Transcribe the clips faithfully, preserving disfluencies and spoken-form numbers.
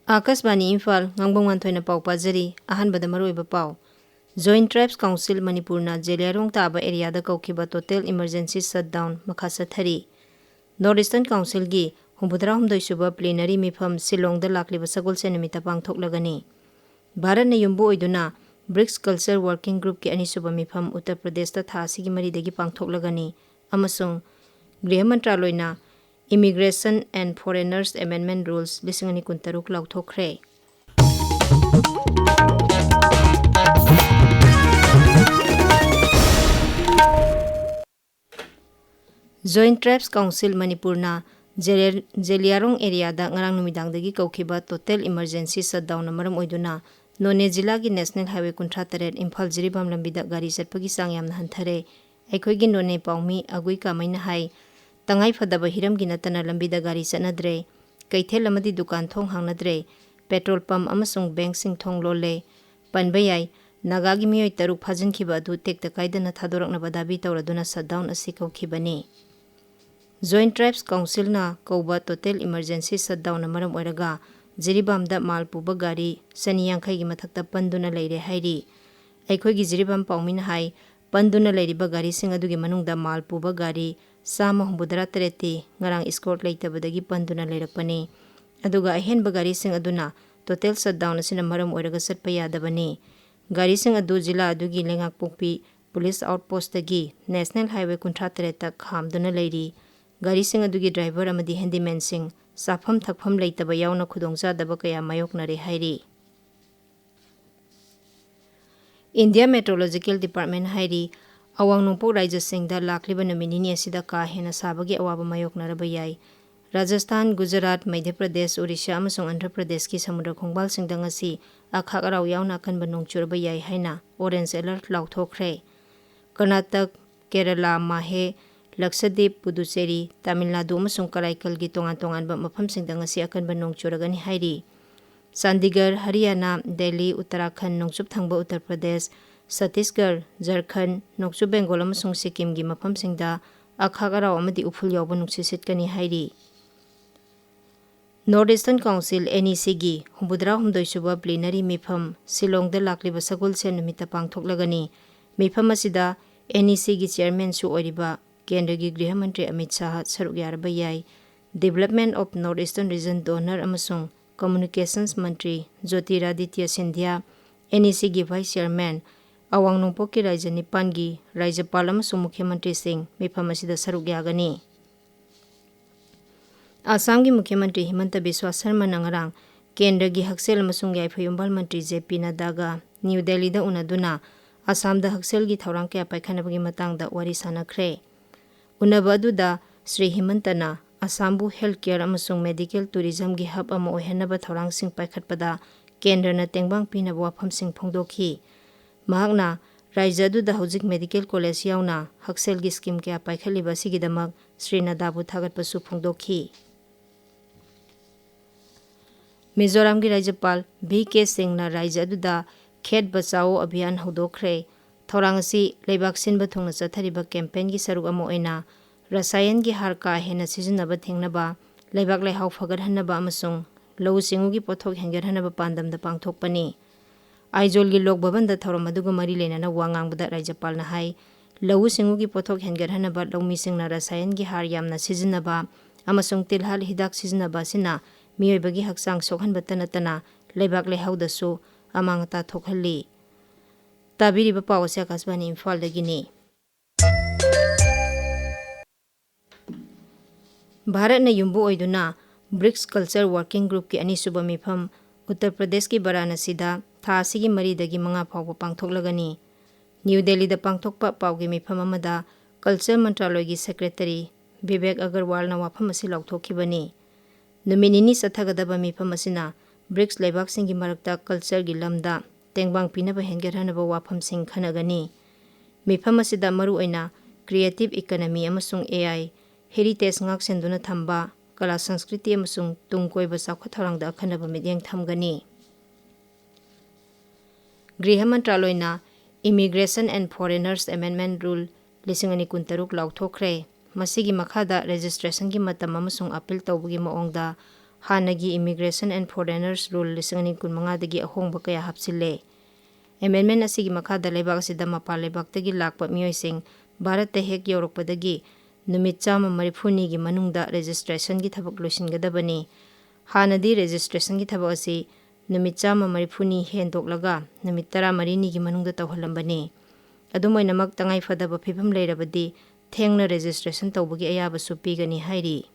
ꯑꯥꯀꯥꯁꯕꯥꯅꯤ ꯏꯝꯐꯥꯜ, ꯉꯥꯡꯕꯝ ꯉꯥꯟꯊꯣꯏꯅ ꯄꯥꯎ ꯄꯥꯖꯔꯤ꯫ ꯑꯍꯥꯟꯕꯗ ꯃꯔꯨꯑꯣꯏꯕ ꯄꯥꯎ꯫ Joint Tribes Council ꯃꯅꯤꯄꯨꯔꯅ ꯖꯦꯂꯤꯌꯥꯡꯔꯣꯡ ꯇꯥꯕ ꯑꯦꯔꯤꯌꯥꯗ ꯀꯧꯈꯤꯕ total emergency shutdown ꯃꯈꯥ ꯆꯠꯊꯔꯤ꯫ North Eastern Councilꯒꯤ ꯍꯨꯝꯐꯨꯇꯔꯥꯍꯨꯝꯗꯣꯏ ꯁꯨꯕ plenary ꯃꯤꯐꯝ ꯁꯤꯂꯣꯡꯗ ꯂꯥꯛꯂꯤꯕ ꯁꯒꯣꯜꯁꯦꯟ ꯅꯨꯃꯤꯠꯇ ꯄꯥꯡꯊꯣꯛꯂꯒꯅꯤ꯫ ꯚꯥꯔꯠꯅ ꯌꯨꯝꯕꯨ ꯑꯣꯏꯗꯨꯅ BRICS Culture Working Groupꯀꯤ ꯑꯅꯤꯁꯨꯕ ꯃꯤꯐꯝ ꯎꯠꯇꯔ ꯄ꯭ꯔꯗꯦꯁꯇ ꯊꯥ ꯑꯁꯤꯒꯤ ꯃꯔꯤꯗꯒꯤ ꯄꯥꯡꯊꯣꯛꯂꯒꯅꯤ ꯑꯃꯁꯨꯡ ꯒ꯭ꯔꯤꯍ ꯃꯟꯇ꯭ꯔꯥꯂꯣꯏꯅ Immigration and Foreigners Amendment Rules ꯂꯤꯁꯤꯡ ꯑꯅꯤ ꯀꯨꯟꯇꯔꯨꯛ ꯂꯥꯎꯊꯣꯛꯈ꯭ꯔꯦ꯫ Joint Tribes Council ꯃꯅꯤꯄꯨꯔꯅ ꯖꯦꯂꯤꯌꯥꯔꯣꯡ ꯑꯦꯔꯤꯌꯥꯗ ꯉꯔꯥꯡ ꯅꯨꯃꯤꯗꯥꯡꯗꯒꯤ ꯀꯧꯈꯤꯕ total emergency shutdownꯅ ꯃꯔꯝ ꯑꯣꯏꯗꯨꯅ ꯅꯣꯅꯦ ꯖꯤꯂꯥꯒꯤ National Highway ꯀꯨꯟꯊ꯭ꯔꯥ ꯇꯔꯦꯠ ꯏꯝꯐꯥꯜ ꯖꯤꯔꯤꯕꯥꯝ ꯂꯝꯕꯤꯗ ꯒꯥꯔꯤ ꯆꯠꯄꯒꯤ ꯆꯥꯡ ꯌꯥꯝꯅ ꯍꯟꯊꯔꯦ꯫ ꯑꯩꯈꯣꯏꯒꯤ ꯅꯣꯅꯦ ꯄꯥꯎꯃꯤ ꯑꯒꯨꯏ ꯀꯥꯃꯩꯅ ꯍꯥꯏ, ꯇꯉꯥꯏ ꯐꯗꯕ ꯍꯤꯔꯝꯒꯤ ꯅꯠꯇꯅ ꯂꯝꯕꯤꯗ ꯒꯥꯔꯤ ꯆꯠꯅꯗ꯭ꯔꯦ꯫ ꯀꯩꯊꯦꯜ ꯑꯃꯗꯤ ꯗꯨꯀꯥꯟ ꯊꯣꯡ ꯍꯥꯡꯅꯗ꯭ꯔꯦ꯫ Petrol pump ꯑꯃꯁꯨꯡ bankꯁꯤꯡ ꯊꯣꯡ ꯂꯣꯜꯂꯦ꯫ ꯄꯟꯕ ꯌꯥꯏ, ꯅꯥꯒꯥꯒꯤ ꯃꯤꯑꯣꯏ ꯇꯔꯨꯛ ꯐꯥꯖꯤꯟꯈꯤꯕ ꯑꯗꯨ ꯇꯦꯛꯇ ꯀꯥꯏꯗꯅ ꯊꯥꯗꯣꯔꯛꯅꯕ ꯗꯥꯕꯤ ꯇꯧꯔꯗꯨꯅ shutdown ꯑꯁꯤ ꯀꯧꯈꯤꯕꯅꯤ꯫ Joint Tribes Councilꯅ ꯀꯧꯕ total emergency shutdownꯅ ꯃꯔꯝ ꯑꯣꯏꯔꯒ ꯖꯤꯔꯤꯕꯥꯝꯗ ꯃꯥꯜ ꯄꯨꯕ ꯒꯥꯔꯤ ꯆꯅꯤ ꯌꯥꯡꯈꯩꯒꯤ ꯃꯊꯛꯇ ꯄꯟꯗꯨꯅ ꯂꯩꯔꯦ ꯍꯥꯏꯔꯤ꯫ ꯑꯩꯈꯣꯏꯒꯤ ꯖꯤꯔꯤꯕꯥꯝ ꯄꯥꯎꯃꯤꯅ ꯍꯥꯏ, ꯄꯟꯗꯨꯅ ꯂꯩꯔꯤꯕ ꯒꯥꯔꯤꯁꯤꯡ ꯑꯗꯨꯒꯤ ꯃꯅꯨꯡꯗ ꯃꯥꯜ ꯄꯨꯕ ꯒꯥꯔꯤ ꯆꯥꯝꯃ ꯍꯨꯝꯐꯨꯇꯔꯥ ꯇꯔꯦꯠꯇꯤ ꯉꯔꯥꯡ escort ꯂꯩꯇꯕꯗꯒꯤ ꯄꯟꯗꯨꯅ ꯂꯩꯔꯛꯄꯅꯤ꯫ ꯑꯗꯨꯒ ꯑꯍꯦꯟꯕ ꯒꯥꯔꯤꯁꯤꯡ ꯑꯗꯨꯅ total shutdown ꯑꯁꯤꯅ ꯃꯔꯝ ꯑꯣꯏꯔꯒ ꯆꯠꯄ ꯌꯥꯗꯕꯅꯤ꯫ ꯒꯥꯔꯤꯁꯤꯡ ꯑꯗꯨ ꯖꯤꯂꯥ ꯑꯗꯨꯒꯤ ꯂꯩꯉꯥꯛꯄꯣꯛꯄꯤ police outpostꯇꯒꯤ National Highway ꯀꯨꯟꯊ꯭ꯔꯥ ꯇꯔꯦꯠꯇ ꯈꯥꯝꯗꯨꯅ ꯂꯩꯔꯤ꯫ ꯒꯥꯔꯤꯁꯤꯡ ꯑꯗꯨꯒꯤ driver ꯑꯃꯗꯤ handymanꯁꯤꯡ ꯆꯥꯐꯝ ꯊꯛꯐꯝ ꯂꯩꯇꯕ ꯌꯥꯎꯅ ꯈꯨꯗꯣꯡꯆꯥꯗꯕ ꯀꯌꯥ ꯃꯥꯌꯣꯛꯅꯔꯦ ꯍꯥꯏꯔꯤ꯫ India Meteorological Department ꯍꯥꯏꯔꯤ, ꯑꯋꯥꯡ ꯅꯣꯡꯄꯣꯛ ꯔꯥꯖ꯭ꯌꯁꯤꯡꯗ ꯂꯥꯛꯂꯤꯕ ꯅꯨꯃꯤꯠ ꯅꯤꯅꯤ ꯑꯁꯤꯗ ꯀꯥ ꯍꯦꯟꯅ ꯁꯥꯕꯒꯤ ꯑꯋꯥꯕ ꯃꯥꯌꯣꯛꯅꯔꯕ ꯌꯥꯏ꯫ ꯔꯥꯖꯁꯊꯥꯟ, ꯒꯨꯖꯔꯥꯠ, ꯃꯙ꯭ꯌ ꯄ꯭ꯔꯗꯦꯁ, ꯑꯣꯔꯤꯁꯥ ꯑꯃꯁꯨꯡ ꯑꯟꯙ꯭ꯔ ꯄ꯭ꯔꯗꯦꯁꯀꯤ ꯁꯃꯨꯗ꯭ꯔ ꯈꯣꯡꯕꯥꯜꯁꯤꯡꯗ ꯉꯁꯤ ꯑꯈꯥꯛ ꯑꯔꯥꯎ ꯌꯥꯎꯅ ꯑꯀꯟꯕ ꯅꯣꯡ ꯆꯨꯔꯕ ꯌꯥꯏ ꯍꯥꯏꯅ orange alert ꯂꯥꯎꯊꯣꯛꯈ꯭ꯔꯦ꯫ ꯀꯔꯅꯥꯇꯛ, ꯀꯦꯔꯂꯥ, ꯃꯥꯍꯦ, ꯂꯛꯁꯗꯤꯞ, ꯄꯨꯗꯨꯆꯦꯔꯤ, ꯇꯥꯃꯤꯜ ꯅꯥꯗꯨ ꯑꯃꯁꯨꯡ ꯀꯔꯥꯏꯀꯜꯒꯤ ꯇꯣꯉꯥꯟ ꯇꯣꯉꯥꯟꯕ ꯃꯐꯝꯁꯤꯡꯗ ꯉꯁꯤ ꯑꯀꯟꯕ ꯅꯣꯡ ꯆꯨꯔꯒꯅꯤ ꯍꯥꯏꯔꯤ꯫ ꯆꯥꯟꯗꯤꯒꯔ, ꯍꯔꯤꯌꯥꯅꯥ, ꯗꯦꯜꯂꯤ, ꯎꯠꯇꯔꯥꯈꯟꯗ, ꯅꯣꯡꯆꯨꯞ ꯊꯪꯕ ꯎꯠꯇꯔ ꯄ꯭ꯔꯗꯦꯁ, ꯁꯠꯇꯤꯁꯒꯔ, ꯖꯔꯈꯟꯗ, ꯅꯣꯡꯆꯨꯞ ꯕꯦꯡꯒꯣꯜ ꯑꯃꯁꯨꯡ ꯁꯤꯛꯀꯤꯝꯒꯤ ꯃꯐꯝꯁꯤꯡꯗ ꯑꯈꯥꯛ ꯑꯔꯥꯎ ꯑꯃꯗꯤ ꯎꯐꯨꯜ ꯌꯥꯎꯕ ꯅꯨꯡꯁꯤꯠ ꯁꯤꯠꯀꯅꯤ ꯍꯥꯏꯔꯤ꯫ North Eastern Council, NECꯒꯤ ꯍꯨꯝꯐꯨꯇꯔꯥ ꯍꯨꯝꯗꯣꯏ ꯁꯨꯕ plenary ꯃꯤꯐꯝ ꯁꯤꯂꯣꯡꯗ ꯂꯥꯛꯂꯤꯕ ꯁꯒꯣꯜꯁꯦꯟ ꯅꯨꯃꯤꯠꯇ ꯄꯥꯡꯊꯣꯛꯂꯒꯅꯤ꯫ ꯃꯤꯐꯝ ꯑꯁꯤꯗ NECꯒꯤ chairmanꯁꯨ ꯑꯣꯏꯔꯤꯕ ꯀꯦꯟꯗ꯭ꯔꯒꯤ ꯒ꯭ꯔꯤꯍ ꯃꯟꯇ꯭ꯔꯤ ꯑꯃꯤꯠ ꯁꯥꯍ ꯁꯔꯨꯛ ꯌꯥꯔꯕ ꯌꯥꯏ꯫ Development of North Eastern Region DoNER ꯑꯃꯁꯨꯡ Communications ꯃꯟꯇ꯭ꯔꯤ ꯖꯣꯇꯤꯔꯥꯗꯤꯇ꯭ꯌ ꯁꯤꯟꯙ꯭ꯌꯥ, NECꯒꯤ vice chairman, ꯑꯋꯥꯡ ꯅꯣꯡꯄꯣꯛꯀꯤ ꯔꯥꯖ꯭ꯌ ꯅꯤꯄꯥꯟꯒꯤ ꯔꯥꯖ꯭ꯌꯄꯥꯜ ꯑꯃꯁꯨꯡ ꯃꯨꯈ꯭ꯌ ꯃꯟꯇ꯭ꯔꯤꯁꯤꯡ ꯃꯤꯐꯝ ꯑꯁꯤꯗ ꯁꯔꯨꯛ ꯌꯥꯒꯅꯤ꯫ ꯑꯁꯥꯝꯒꯤ ꯃꯨꯈ꯭ꯌ ꯃꯟꯇ꯭ꯔꯤ ꯍꯤꯃꯟꯇ ꯕꯤꯁ꯭ꯋꯥ ꯁꯔꯃꯅ ꯉꯔꯥꯡ ꯀꯦꯟꯗ꯭ꯔꯒꯤ ꯍꯛꯁꯦꯜ ꯑꯃꯁꯨꯡ ꯌꯥꯏꯐ ꯌꯨꯝꯕꯥꯜ ꯃꯟꯇ꯭ꯔꯤ ꯖꯦ ꯄꯤ ꯅꯗ꯭ꯗꯥꯒ ꯅ꯭ꯌꯨ ꯗꯦꯜꯂꯤꯗ ꯎꯅꯗꯨꯅ ꯑꯁꯥꯝꯗ ꯍꯛꯁꯦꯜꯒꯤ ꯊꯧꯔꯥꯡ ꯀꯌꯥ ꯄꯥꯏꯈꯠꯅꯕꯒꯤ ꯃꯇꯥꯡꯗ ꯋꯥꯔꯤ ꯁꯥꯟꯅꯈ꯭ꯔꯦ꯫ ꯎꯅꯕ ꯑꯗꯨꯗ ꯁ꯭ꯔꯤ ꯍꯤꯃꯟꯇꯅ ꯑꯁꯥꯝꯕꯨ health care ꯑꯃꯁꯨꯡ medical tourismꯒꯤ hub ꯑꯃ ꯑꯣꯏꯍꯟꯅꯕ ꯊꯧꯔꯥꯡꯁꯤꯡ ꯄꯥꯏꯈꯠꯄꯗ ꯀꯦꯟꯗ꯭ꯔꯅ ꯇꯦꯡꯕꯥꯡ ꯄꯤꯅꯕ ꯋꯥꯐꯝꯁꯤꯡ ꯐꯣꯡꯗꯣꯛꯈꯤ꯫ ꯃꯍꯥꯛꯅ ꯔꯥꯖ꯭ꯌ ꯑꯗꯨꯗ ꯍꯧꯖꯤꯛ medical college ꯌꯥꯎꯅ ꯍꯛꯁꯦꯜꯒꯤ scheme ꯀꯌꯥ ꯄꯥꯏꯈꯠꯂꯤꯕ ꯑꯁꯤꯒꯤꯗꯃꯛ ꯁ꯭ꯔꯤ ꯅꯗꯥꯕꯨ ꯊꯥꯒꯠꯄꯁꯨ ꯐꯣꯡꯗꯣꯛꯈꯤ꯫ ꯃꯤꯖꯣꯔꯥꯝꯒꯤ ꯔꯥꯖ꯭ꯌꯄꯥꯜ ꯚꯤ ꯀꯦ ꯁꯤꯡꯅ ꯔꯥꯖ꯭ꯌ ꯑꯗꯨꯗ ꯈꯦꯠ ꯕꯆꯥꯑꯣ ꯑꯚꯤꯌꯥꯟ ꯍꯧꯗꯣꯛꯈ꯭ꯔꯦ꯫ ꯊꯧꯔꯥꯡ ꯑꯁꯤ ꯂꯩꯕꯥꯛ ꯁꯤꯟꯕ ꯊꯨꯡꯅ ꯆꯠꯊꯔꯤꯕ campaignꯒꯤ ꯁꯔꯨꯛ ꯑꯃ ꯑꯣꯏꯅ ꯔꯁꯥꯌꯟꯒꯤ ꯍꯥꯔ ꯀꯥ ꯍꯦꯟꯅ ꯁꯤꯖꯤꯟꯅꯕ ꯊꯤꯡꯅꯕ, ꯂꯩꯕꯥꯛ ꯂꯩꯍꯥꯎ ꯐꯒꯠꯍꯟꯅꯕ ꯑꯃꯁꯨꯡ ꯂꯧꯎ ꯁꯤꯡꯎꯒꯤ ꯄꯣꯠꯊꯣꯛ ꯍꯦꯟꯒꯠꯍꯟꯅꯕ ꯄꯥꯟꯗꯝꯗ ꯄꯥꯡꯊꯣꯛꯄꯅꯤ꯫ ꯑꯥꯏꯖꯣꯜꯒꯤ ꯂꯣꯛ ꯚꯕꯟꯗ ꯊꯧꯔꯝ ꯑꯗꯨꯒ ꯃꯔꯤ ꯂꯩꯅꯅ ꯋꯥ ꯉꯥꯡꯕꯗ ꯔꯥꯖ꯭ꯌꯄꯥꯜꯅ ꯍꯥꯏ, ꯂꯧꯎ ꯁꯤꯡꯎꯒꯤ ꯄꯣꯠꯊꯣꯛ ꯍꯦꯟꯒꯠꯍꯟꯅꯕ ꯂꯧꯃꯤꯁꯤꯡꯅ ꯔꯁꯥꯌꯟꯒꯤ ꯍꯥꯔ ꯌꯥꯝꯅ ꯁꯤꯖꯤꯟꯅꯕ ꯑꯃꯁꯨꯡ ꯇꯤꯜꯍꯥꯠ ꯍꯤꯗꯥꯛ ꯁꯤꯖꯤꯟꯅꯕ ꯑꯁꯤꯅ ꯃꯤꯑꯣꯏꯕꯒꯤ ꯍꯛꯆꯥꯡ ꯁꯣꯛꯍꯟꯕꯇ ꯅꯠꯇꯅ ꯂꯩꯕꯥꯛ ꯂꯩꯍꯥꯎꯗꯁꯨ ꯑꯃꯥꯡ ꯑꯇꯥ ꯊꯣꯛꯍꯜꯂꯤ꯫ ꯇꯥꯕꯤꯔꯤꯕ ꯄꯥꯎ ꯑꯁꯤ ꯑꯀꯥꯁꯕꯥꯅꯤ ꯏꯝꯐꯥꯜꯗꯒꯤꯅꯤ꯫ ꯚꯥꯔꯠꯅ ꯌꯨꯝꯕꯨ ꯑꯣꯏꯗꯨꯅ ꯕ꯭ꯔꯤꯛꯁ Culture Working Groupꯀꯤ ꯑꯅꯤꯁꯨꯕ ꯃꯤꯐꯝ ꯎꯠꯇꯔ ꯄ꯭ꯔꯗꯦꯁꯀꯤ ꯕꯔꯥꯅꯁꯤꯗ ꯊꯥ ꯑꯁꯤꯒꯤ ꯃꯔꯤꯗꯒꯤ ꯃꯉꯥ ꯐꯥꯎꯕ ꯄꯥꯡꯊꯣꯛꯂꯒꯅꯤ꯫ ꯅ꯭ꯌꯨ ꯗꯦꯜꯂꯤꯗ ꯄꯥꯡꯊꯣꯛꯄ ꯄꯥꯎꯒꯤ ꯃꯤꯐꯝ ꯑꯃꯗ Culture ꯃꯟꯇ꯭ꯔꯥꯂꯣꯏꯒꯤ secretary ꯕꯤꯕꯦꯛ ꯑꯒꯔꯋꯥꯜꯅ ꯋꯥꯐꯝ ꯑꯁꯤ ꯂꯥꯎꯊꯣꯛꯈꯤꯕꯅꯤ꯫ ꯅꯨꯃꯤꯠ ꯅꯤꯅꯤ ꯆꯠꯊꯒꯗꯕ ꯃꯤꯐꯝ ꯑꯁꯤꯅ ꯕ꯭ꯔꯤꯛꯁ ꯂꯩꯕꯥꯛꯁꯤꯡꯒꯤ ꯃꯔꯛꯇ cultureꯒꯤ ꯂꯝꯗ ꯇꯦꯡꯕꯥꯡ ꯄꯤꯅꯕ ꯍꯦꯟꯒꯠꯍꯟꯅꯕ ꯋꯥꯐꯝꯁꯤꯡ ꯈꯟꯅꯒꯅꯤ꯫ ꯃꯤꯐꯝ ꯑꯁꯤꯗ ꯃꯔꯨꯑꯣꯏꯅ creative economy ꯑꯃꯁꯨꯡ AI, heritage ꯉꯥꯛꯁꯦꯟꯗꯨꯅ ꯊꯝꯕ, ꯀꯂꯥ ꯁꯪꯁꯀ꯭ꯔꯤꯇꯤ ꯑꯃꯁꯨꯡ ꯇꯨꯡ ꯀꯣꯏꯕ ꯆꯥꯎꯈꯠ ꯊꯧꯔꯥꯡꯗ ꯑꯈꯟꯅꯕ ꯃꯤꯠꯌꯦꯡ ꯊꯝꯒꯅꯤ꯫ ꯒ꯭ꯔꯤꯍ ꯃꯟꯇ꯭ꯔꯥꯂꯣꯏꯅ Immigration and Foreigners Amendment Rule ꯂꯤꯁꯤꯡ ꯑꯅꯤ ꯀꯨꯟꯇꯔꯨꯛ ꯂꯥꯎꯊꯣꯛꯈ꯭ꯔꯦ꯫ ꯃꯁꯤꯒꯤ ꯃꯈꯥꯗ registrationꯒꯤ ꯃꯇꯝ ꯑꯃꯁꯨꯡ appeal ꯇꯧꯕꯒꯤ ꯃꯑꯣꯡꯗ ꯍꯥꯟꯅꯒꯤ Immigration and Foreigners Rule ꯂꯤꯁꯤꯡ ꯑꯅꯤ ꯀꯨꯟꯃꯉꯥꯗꯒꯤ ꯑꯍꯣꯡꯕ ꯀꯌꯥ ꯍꯥꯞꯆꯤꯜꯂꯦ꯫ ꯑꯦꯃꯦꯟꯃꯦꯟ ꯑꯁꯤꯒꯤ ꯃꯈꯥꯗ ꯂꯩꯕꯥꯛ ꯑꯁꯤꯗ ꯃꯄꯥꯟ ꯂꯩꯕꯥꯛꯇꯒꯤ ꯂꯥꯛꯄ ꯃꯤꯑꯣꯏꯁꯤꯡ ꯚꯥꯔꯠꯇ ꯍꯦꯛ ꯌꯧꯔꯛꯄꯗꯒꯤ ꯅꯨꯃꯤꯠ ꯆꯥꯝꯃ ꯃꯔꯤꯐꯨꯅꯤꯒꯤ ꯃꯅꯨꯡꯗ ꯔꯦꯖꯤꯁꯇ꯭ꯔꯦꯁꯟꯒꯤ ꯊꯕꯛ ꯂꯣꯏꯁꯤꯟꯒꯗꯕꯅꯤ꯫ ꯍꯥꯟꯅꯗꯤ ꯔꯦꯖꯤꯁꯇ꯭ꯔꯦꯁꯟꯒꯤ ꯊꯕꯛ ꯑꯁꯤ ꯅꯨꯃꯤꯠ ꯆꯥꯝꯃ ꯃꯔꯤꯐꯨꯅꯤ ꯍꯦꯟꯗꯣꯛꯂꯒ ꯅꯨꯃꯤꯠ ꯇꯔꯥꯃꯔꯤꯅꯤꯒꯤ ꯃꯅꯨꯡꯗ ꯇꯧꯍꯜꯂꯝꯕꯅꯤ꯫ ꯑꯗꯨꯝ ꯑꯣꯏꯅꯃꯛ, ꯇꯉꯥꯏ ꯐꯗꯕ ꯐꯤꯕꯝ ꯂꯩꯔꯕꯗꯤ ꯊꯦꯡꯅ ꯔꯦꯖꯤꯁꯇ꯭ꯔꯦꯁꯟ ꯇꯧꯕꯒꯤ ꯑꯌꯥꯕꯁꯨ ꯄꯤꯒꯅꯤ ꯍꯥꯏꯔꯤ꯫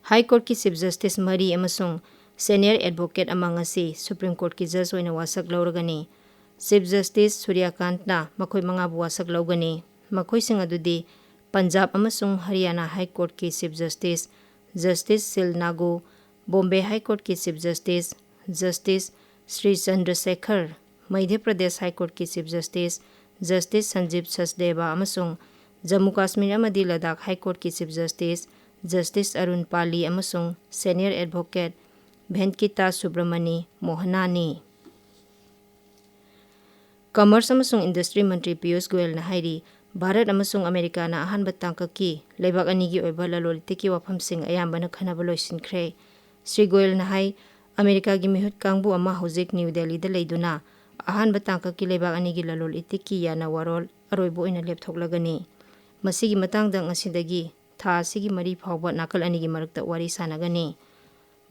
ꯍꯥꯏ ꯀꯣꯔꯠꯀꯤ ꯆꯤꯐ ꯖꯁꯇꯤꯁ ꯃꯔꯤ ꯑꯃꯁꯨꯡ ꯁꯦꯅꯤꯌꯔ ꯑꯦꯗꯚꯣꯀꯦꯠ ꯑꯃ ꯉꯁꯤ ꯁꯨꯄ꯭ꯔꯤꯝ ꯀꯣꯔꯠꯀꯤ ꯖꯖ ꯑꯣꯏꯅ ꯋꯥꯁꯛ ꯂꯧꯔꯒꯅꯤ꯫ ꯆꯤꯐ ꯖꯁꯇꯤꯁ ꯁꯨꯔ꯭ꯌꯀꯥꯟꯠꯅ ꯃꯈꯣꯏ ꯃꯉꯥꯕꯨ ꯋꯥꯁꯛ ꯂꯧꯒꯅꯤ꯫ ꯃꯈꯣꯏꯁꯤꯡ ꯑꯗꯨꯗꯤ ꯄꯟꯖꯥꯕ ꯑꯃꯁꯨꯡ ꯍꯔꯤꯌꯥꯅꯥ ꯍꯥꯏ ꯀꯣꯔꯠꯀꯤ ꯆꯤꯐ ꯖꯁꯇꯤꯁ, ꯖꯁꯇꯤꯁ ꯁꯤꯜ ꯅꯥꯒꯨ, ꯕꯣꯝꯕꯦ ꯍꯥꯏ ꯀꯣꯔꯠꯀꯤ chief justice, justice Shri ꯆꯟꯗ꯭ꯔꯁꯦꯈꯔ, Madhya Pradesh ꯍꯥꯏ ꯀꯣꯔꯠꯀꯤ ꯆꯤꯐ ꯖꯁꯇꯤꯁ, ꯖꯁꯇꯤꯁ ꯁꯟꯖꯤꯕ ꯁꯆꯗꯦꯕ ꯑꯃꯁꯨꯡ ꯖꯝꯃꯨ ꯀꯥꯁꯃꯤꯔ ꯑꯃꯗꯤ ꯂꯗꯥꯈ ꯍꯥꯏ ꯀꯣꯔꯠꯀꯤ ꯆꯤꯐ ꯖꯁꯇꯤꯁ, ꯖꯁꯇꯤꯁ ꯑꯔꯨꯟ ꯄꯥꯂꯤ ꯑꯃꯁꯨꯡ ꯁꯦꯅꯤꯌꯔ ꯑꯦꯗꯚꯣꯀꯦꯠ ꯚꯦꯟꯀꯤꯇꯥ ꯁꯨꯕ꯭ꯔꯃꯅꯤ ꯃꯣꯍꯅꯥꯅꯤ꯫ ꯀꯃꯔꯁ ꯑꯃꯁꯨꯡ ꯏꯟꯗꯁꯇ꯭ꯔꯤ ꯃꯟꯇ꯭ꯔꯤ ꯄꯤꯌꯨꯁ ꯒꯣꯌꯦꯜꯅ ꯍꯥꯏꯔꯤ, ꯚꯥꯔꯠ ꯑꯃꯁꯨꯡ ꯑꯃꯦꯔꯤꯀꯥꯅ ꯑꯍꯥꯟꯕ ꯇꯥꯡꯀꯛꯀꯤ ꯂꯩꯕꯥꯛ ꯑꯅꯤꯒꯤ ꯑꯣꯏꯕ ꯂꯂꯣꯟ ꯏꯇꯤꯛꯀꯤ ꯋꯥꯐꯝꯁꯤꯡ ꯑꯌꯥꯝꯕꯅ ꯈꯟꯅꯕ ꯂꯣꯏꯁꯤꯟꯈ꯭ꯔꯦ꯫ ꯁ꯭ꯔꯤ ꯒꯣꯌꯦꯜꯅ ꯍꯥꯏ, ꯑꯃꯦꯔꯤꯀꯥꯒꯤ ꯃꯤꯍꯨꯠ ꯀꯥꯡꯕꯨ ꯑꯃ ꯍꯧꯖꯤꯛ ꯅ꯭ꯌꯨ ꯗꯦꯜꯂꯤꯗ ꯂꯩꯗꯨꯅ ꯑꯍꯥꯟꯕ ꯇꯥꯡꯀꯛꯀꯤ ꯂꯩꯕꯥꯛ ꯑꯅꯤꯒꯤ ꯂꯂꯣꯟ ꯏꯇꯤꯛꯀꯤ ꯌꯥꯅ ꯋꯥꯔꯣꯜ ꯑꯔꯣꯏꯕ ꯑꯣꯏꯅ ꯂꯦꯞꯊꯣꯛꯂꯒꯅꯤ꯫ ꯃꯁꯤꯒꯤ ꯃꯇꯥꯡꯗ ꯉꯁꯤꯗꯒꯤ ꯊꯥ ꯑꯁꯤꯒꯤ ꯃꯔꯤ ꯐꯥꯎꯕ ꯅꯥꯀꯜ ꯑꯅꯤꯒꯤ ꯃꯔꯛꯇ ꯋꯥꯔꯤ ꯁꯥꯟꯅꯒꯅꯤ꯫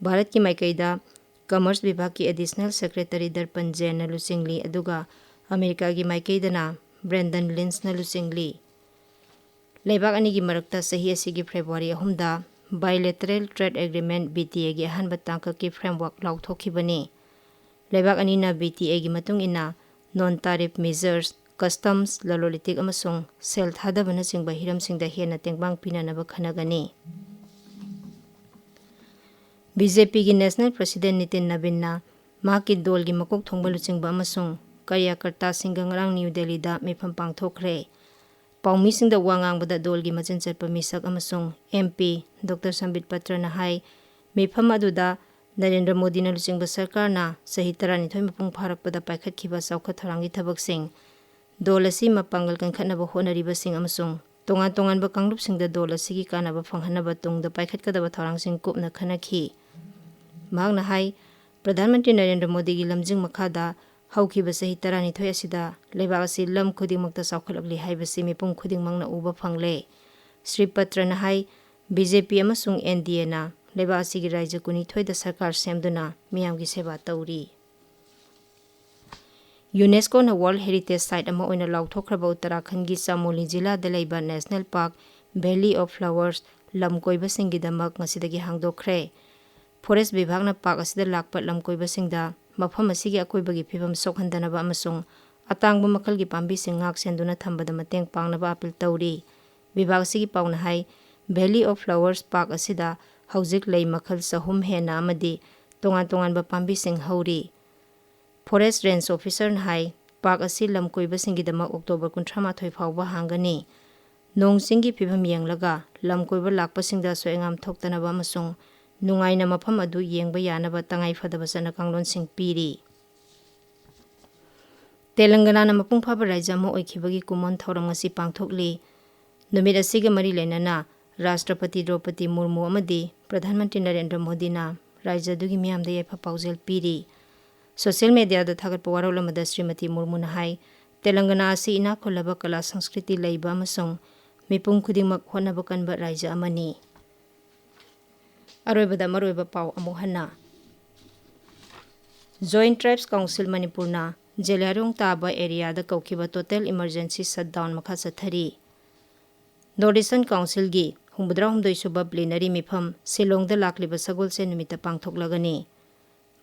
ꯚꯥꯔꯠꯀꯤ ꯃꯥꯏꯀꯩꯗ ꯀꯃꯔꯁ ꯕꯤꯚꯥꯒꯀꯤ ꯑꯦꯗꯤꯁꯅꯦꯜ ꯁꯦꯀ꯭ꯔꯦꯇꯔꯤ ꯗꯔꯄꯟ ꯖꯦꯟꯅ ꯂꯨꯆꯤꯡꯂꯤ, ꯑꯗꯨꯒ ꯑꯃꯦꯔꯤꯀꯥꯒꯤ ꯃꯥꯏꯀꯩꯗꯅ ꯕ꯭ꯔꯦꯟꯗꯟ ꯂꯤꯟꯁꯅ ꯂꯨꯆꯤꯡꯂꯤ꯫ ꯂꯩꯕꯥꯛ ꯑꯅꯤꯒꯤ ꯃꯔꯛꯇ ꯆꯍꯤ ꯑꯁꯤꯒꯤ ꯐꯦꯕ꯭ꯔꯨꯋꯥꯔꯤ ꯑꯍꯨꯝꯗ Bilateral Trade Agreement, B T ꯑꯦꯒꯤ ꯑꯍꯥꯟꯕ ꯇꯥꯡꯀꯛꯀꯤ ꯐ꯭ꯔꯦꯝꯋꯥꯔꯛ ꯂꯥꯎꯊꯣꯛꯈꯤꯕꯅꯤ꯫ ꯂꯩꯕꯥꯛ ꯑꯅꯤꯅ ꯕꯤ ꯇꯤ ꯑꯦꯒꯤ ꯃꯇꯨꯡ ꯏꯟꯅ ꯅꯣꯟ ꯇꯥꯔꯤꯐ ꯃꯦꯖꯔꯁ, ꯀꯁꯇꯝꯁ, ꯂꯂꯣꯟ ꯏꯇꯤꯛ ꯑꯃꯁꯨꯡ ꯁꯦꯜ ꯊꯥꯗꯕꯅꯆꯤꯡꯕ ꯍꯤꯔꯝꯁꯤꯡꯗ ꯍꯦꯟꯅ ꯇꯦꯡꯕꯥꯡ ꯄꯤꯅꯅꯕ ꯈꯟꯅꯒꯅꯤ꯫ ꯕꯤ ꯖꯦ ꯄꯤꯒꯤ ꯅꯦꯁꯅꯦꯜ ꯄ꯭ꯔꯁꯤꯗꯦꯟ ꯅꯤꯇꯤꯟ ꯅꯕꯤꯟꯅ ꯃꯍꯥꯛꯀꯤ ꯗꯣꯜꯒꯤ ꯃꯀꯣꯛ ꯊꯣꯡꯕ ꯂꯨꯆꯤꯡꯕ ꯑꯃꯁꯨꯡ ꯀꯥꯔꯌꯀꯔꯇꯥꯁꯤꯡꯒ ꯉꯔꯥꯡ ꯅ꯭ꯌꯨ ꯗꯦꯜꯂꯤꯗ ꯃꯤꯐꯝ ꯄꯥꯡꯊꯣꯛꯈ꯭ꯔꯦ꯫ ꯄꯥꯎꯃꯤꯁꯤꯡꯗ ꯋꯥ ꯉꯥꯡꯕꯗ ꯗꯣꯜꯒꯤ ꯃꯆꯤꯟ ꯆꯠꯄ ꯃꯤꯁꯛ ꯑꯃꯁꯨꯡ ꯑꯦꯝ ꯄꯤ ꯗꯣꯛꯇꯔ ꯁꯝꯕꯤꯠ ꯄꯇ꯭ꯔꯅ ꯍꯥꯏ, ꯃꯤꯐꯝ ꯑꯗꯨꯗ ꯅꯔꯦꯟꯗ꯭ꯔ ꯃꯣꯗꯤꯅ ꯂꯨꯆꯤꯡꯕ ꯁꯔꯀꯥꯔꯅ ꯆꯍꯤ ꯇꯔꯥꯅꯤꯊꯣꯏ ꯃꯄꯨꯡ ꯐꯥꯔꯛꯄꯗ ꯄꯥꯏꯈꯠꯈꯤꯕ ꯆꯥꯎꯈꯠ ꯊꯧꯔꯥꯡꯒꯤ ꯊꯕꯛꯁꯤꯡ, ꯗꯣꯜ ꯑꯁꯤ ꯃꯄꯥꯡꯒꯜ ꯀꯟꯈꯠꯅꯕ ꯍꯣꯠꯅꯔꯤꯕꯁꯤꯡ ꯑꯃꯁꯨꯡ ꯇꯣꯉꯥꯟ ꯇꯣꯉꯥꯟꯕ ꯀꯥꯡꯂꯨꯞꯁꯤꯡꯗ ꯗꯣꯜ ꯑꯁꯤꯒꯤ ꯀꯥꯟꯅꯕ ꯐꯪꯍꯟꯅꯕ ꯇꯨꯡꯗ ꯄꯥꯏꯈꯠꯀꯗꯕ ꯊꯧꯔꯥꯡꯁꯤꯡ ꯀꯨꯞꯅ ꯈꯟꯅꯈꯤ꯫ ꯃꯍꯥꯛꯅ ꯍꯥꯏ, ꯄ꯭ꯔꯙꯥꯟ ꯃꯟꯇ꯭ꯔꯤ ꯅꯔꯦꯟꯗ꯭ꯔ ꯃꯣꯗꯤꯒꯤ ꯂꯝꯖꯤꯡ ꯃꯈꯥꯗ ꯍꯧꯈꯤꯕ ꯆꯍꯤ ꯇꯔꯥꯅꯤꯊꯣꯏ ꯑꯁꯤꯗ ꯂꯩꯕꯥꯛ ꯑꯁꯤ ꯂꯝ ꯈꯨꯗꯤꯡꯃꯛꯇ ꯆꯥꯎꯈꯠꯂꯛꯂꯤ ꯍꯥꯏꯕꯁꯤ ꯃꯤꯄꯨꯝ ꯈꯨꯗꯤꯡꯃꯛꯅ ꯎꯕ ꯐꯪꯂꯦ꯫ ꯁ꯭ꯔꯤ ꯄꯇ꯭ꯔꯅ ꯍꯥꯏ, ꯕꯤ ꯖꯦ ꯄꯤ ꯑꯃꯁꯨꯡ ꯑꯦꯟ ꯗꯤ ꯑꯦꯅ ꯂꯩꯕꯥꯛ ꯑꯁꯤꯒꯤ ꯔꯥꯖ꯭ꯌ ꯀꯨꯟꯅꯤꯊꯣꯏꯗ ꯁꯔꯀꯥꯔ ꯁꯦꯝꯗꯨꯅ ꯃꯤꯌꯥꯝꯒꯤ ꯁꯦꯕꯥ ꯇꯧꯔꯤ꯫ ꯌꯨꯅꯦꯁꯀꯣꯅ ꯋꯥꯔꯜꯗ ꯍꯦꯔꯤꯇꯦꯖ ꯁꯥꯏꯠ ꯑꯃ ꯑꯣꯏꯅ ꯂꯥꯎꯊꯣꯛꯈ꯭ꯔꯕ ꯎꯠꯇꯔꯥꯈꯟꯒꯤ ꯆꯃꯣꯂꯤ ꯖꯤꯂꯥꯗ ꯂꯩꯕ national park valley of flowers ꯂꯝ ꯀꯣꯏꯕꯁꯤꯡꯒꯤꯗꯃꯛ ꯉꯁꯤꯗꯒꯤ ꯍꯥꯡꯗꯣꯛꯈ꯭ꯔꯦ꯫ ꯐꯣꯔꯦꯁ ꯕꯤꯚꯥꯒꯅ ꯄꯥꯔꯛ ꯑꯁꯤꯗ ꯂꯥꯛꯄ ꯂꯝ ꯀꯣꯏꯕꯁꯤꯡꯗ ꯃꯐꯝ ꯑꯁꯤꯒꯤ ꯑꯀꯣꯏꯕꯒꯤ ꯐꯤꯕꯝ ꯁꯣꯛꯍꯟꯗꯅꯕ ꯑꯃꯁꯨꯡ ꯑꯇꯥꯡꯕ ꯃꯈꯜꯒꯤ ꯄꯥꯝꯕꯤꯁꯤꯡ ꯉꯥꯛ ꯁꯦꯟꯗꯨꯅ ꯊꯝꯕꯗ ꯃꯇꯦꯡ ꯄꯥꯡꯅꯕ ꯑꯥꯄꯤꯜ ꯇꯧꯔꯤ꯫ ꯕꯤꯚꯥꯒ ꯑꯁꯤꯒꯤ ꯄꯥꯎꯅ ꯍꯥꯏ, ꯚꯦꯂꯤ ꯑꯣꯐ ꯐ꯭ꯂꯥꯋꯔꯁ ꯄꯥꯔꯛ ꯑꯁꯤꯗ ꯍꯧꯖꯤꯛ ꯂꯩ ꯃꯈꯜ ꯆꯍꯨꯝ ꯍꯦꯟꯅ ꯑꯃꯗꯤ ꯇꯣꯉꯥꯟ ꯇꯣꯉꯥꯟꯕ ꯄꯥꯝꯕꯤꯁꯤꯡ ꯍꯧꯔꯤ꯫ ꯐꯣꯔꯦꯁ ꯔꯦꯟꯖ ꯑꯣꯐꯤꯁꯔꯅ ꯍꯥꯏ, ꯄꯥꯔꯛ ꯑꯁꯤ ꯂꯝ ꯀꯣꯏꯕꯁꯤꯡꯒꯤꯗꯃꯛ ꯑꯣꯛꯇꯣꯕꯔ ꯀꯨꯟꯊ꯭ꯔꯥ ꯃꯥꯊꯣꯏ ꯐꯥꯎꯕ ꯍꯥꯡꯒꯅꯤ꯫ ꯅꯣꯡ ꯆꯤꯡꯒꯤ ꯐꯤꯕꯝ ꯌꯦꯡꯂꯒ ꯂꯝ ꯀꯣꯏꯕ ꯂꯥꯛꯄꯁꯤꯡꯗ ꯑꯁꯣꯏ ꯑꯉꯥꯝ ꯊꯣꯛꯇꯅꯕ ꯑꯃꯁꯨꯡ ꯅꯨꯡꯉꯥꯏꯅ ꯃꯐꯝ ꯑꯗꯨ ꯌꯦꯡꯕ ꯌꯥꯅꯕ ꯇꯉꯥꯏ ꯐꯗꯕ ꯆꯠꯅ ꯀꯥꯡꯂꯣꯟꯁꯤꯡ ꯄꯤꯔꯤ꯫ ꯇꯦꯂꯪꯒꯅꯥꯅ ꯃꯄꯨꯡ ꯐꯥꯕ ꯔꯥꯏꯖ꯭ꯌ ꯑꯃ ꯑꯣꯏꯈꯤꯕꯒꯤ ꯀꯨꯝꯑꯣꯟ ꯊꯧꯔꯝ ꯉꯁꯤ ꯄꯥꯡꯊꯣꯛꯂꯤ꯫ ꯅꯨꯃꯤꯠ ꯑꯁꯤꯒ ꯃꯔꯤ ꯂꯩꯅꯅ ꯔꯥꯁꯇ꯭ꯔꯄꯇꯤ ꯗ꯭ꯔꯧꯄꯗꯤ ꯃꯨꯔꯃꯨ ꯑꯃꯗꯤ ꯄ꯭ꯔꯙꯥꯟ ꯃꯟꯇ꯭ꯔꯤ ꯅꯔꯦꯟꯗ꯭ꯔ ꯃꯣꯗꯤꯅ ꯔꯥꯏꯖ꯭ꯌ ꯑꯗꯨꯒꯤ ꯃꯤꯌꯥꯝꯗ ꯌꯥꯏꯐ ꯄꯥꯎꯖꯦꯜ ꯄꯤꯔꯤ꯫ ꯁꯣꯁꯤꯌꯦꯜ ꯃꯤꯗꯤꯌꯥꯗ ꯊꯥꯒꯠꯄ ꯋꯥꯔꯣꯜ ꯑꯃꯗ ꯁ꯭ꯔꯤꯃꯇꯤ ꯃꯨꯔꯃꯨꯅ ꯍꯥꯏ, ꯇꯦꯂꯪꯒꯅꯥ ꯑꯁꯤ ꯏꯅꯥꯛ ꯈꯨꯜꯂꯕ ꯀꯂꯥ ꯁꯪꯁꯀ꯭ꯔꯤꯇꯤ ꯂꯩꯕ ꯑꯃꯁꯨꯡ ꯃꯤꯄꯨꯝ ꯈꯨꯗꯤꯡꯃꯛ ꯍꯣꯠꯅꯕ ꯀꯟꯕ ꯔꯥꯏꯖ꯭ꯌ ꯑꯃꯅꯤ꯫ ꯑꯔꯣꯏꯕꯗ ꯃꯔꯨꯑꯣꯏꯕ ꯄꯥꯎ ꯑꯃꯨꯛ ꯍꯟꯅ꯫ Joint Tribes Council ꯃꯅꯤꯄꯨꯔꯅ ꯖꯦꯂꯤꯌꯥꯡꯔꯣꯡ ꯇꯥꯕ ꯑꯦꯔꯤꯌꯥꯗ ꯀꯧꯈꯤꯕ total emergency shutdown ꯃꯈꯥ ꯆꯠꯊꯔꯤ꯫ North Eastern Councilꯒꯤ ꯍꯨꯝꯐꯨꯇꯔꯥꯍꯨꯝꯗꯣꯏ ꯁꯨꯕ plenary ꯃꯤꯐꯝ ꯁꯤꯂꯣꯡꯗ ꯂꯥꯛꯂꯤꯕ ꯁꯒꯣꯜꯁꯦꯟ ꯅꯨꯃꯤꯠꯇ ꯄꯥꯡꯊꯣꯛꯂꯒꯅꯤ꯫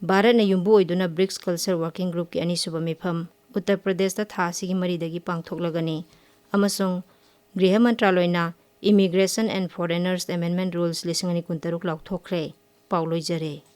ꯚꯥꯔꯠꯅ ꯌꯨꯝꯕꯨ ꯑꯣꯏꯗꯨꯅ ꯕ꯭ꯔꯤꯛꯁ Culture Working Groupꯀꯤ ꯑꯅꯤꯁꯨꯕ ꯃꯤꯐꯝ ꯎꯠꯇꯔ ꯄ꯭ꯔꯗꯦꯁꯇ ꯊꯥ ꯑꯁꯤꯒꯤ ꯃꯔꯤꯗꯒꯤ ꯄꯥꯡꯊꯣꯛꯂꯒꯅꯤ ꯑꯃꯁꯨꯡ ꯒ꯭ꯔꯤꯍ ꯃꯟꯇ꯭ꯔꯥꯂꯣꯏꯅ Immigration and Foreigners Amendment Rules ꯂꯤꯁꯤꯡ ꯑꯅꯤ ꯀꯨꯟꯇꯔꯨꯛ ꯂꯥꯎꯊꯣꯛꯈ꯭ꯔꯦ꯫ ꯄꯥꯎ ꯂꯣꯏꯖꯔꯦ꯫